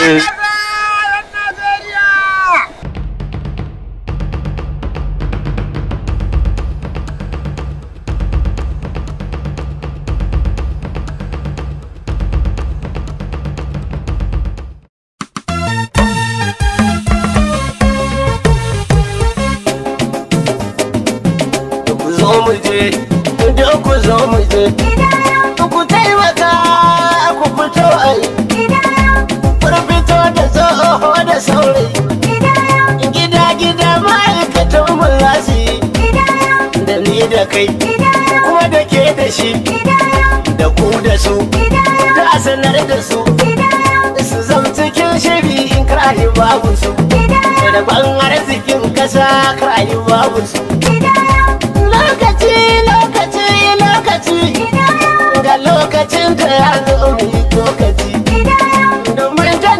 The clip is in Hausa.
Eh. Ku zo mu je, duk ku zo mu je, ku taimaka ku fito ai, kun fito da tsoho da saurayi, gida gida ma'aikatan mu za su yi, da ni da kai kuma da ke da shi, da ku da su, da sanar da su, su zam cikin shiri in kar babu su, rabon arzikin kasa kar babu su. Lokaci, lokaci, lokaci, ga lokacin da ya zo, mu yi lokaci.